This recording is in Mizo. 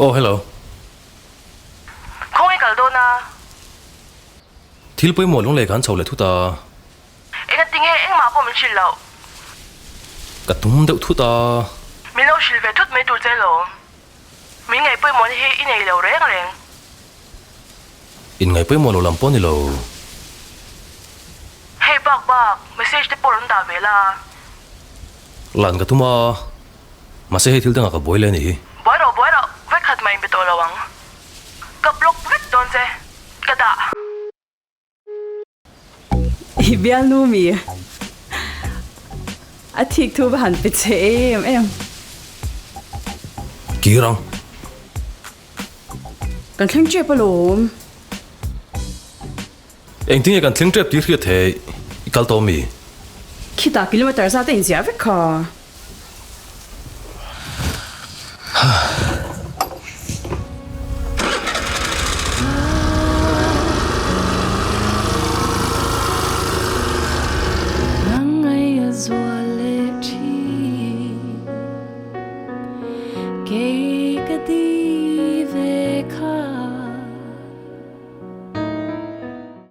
Aw hello. Khawnge kal dawn a? Thil pawimawh lunglei kha an chho leh thut a. Engati nge engmah pawh min hrilh loh? Ka tum deuh thut a. Min lo hrilh ve thut mai tur che lo. Min ngaih pawimawhna hi i nei lo reng reng. In ngaih pawimawh lo lam pawh a ni lo. Hei bak bak, message te pawh rawn dah ve la. Lan ka tum a, mahse hei thil dangah ka buai leh a nih hi. Buai rawh buai rawh, vekhat mah inbe tawh lo ang. Ka block vek dawn che, ka dah. I bialnu mi a thik thu va han pe che em em. Kir ang. Kan thleng tep alawm. Engtin nge kan thleng tep tih hriat theih i kal tawh mi? Khitah kilometer zat a inziah vek kha.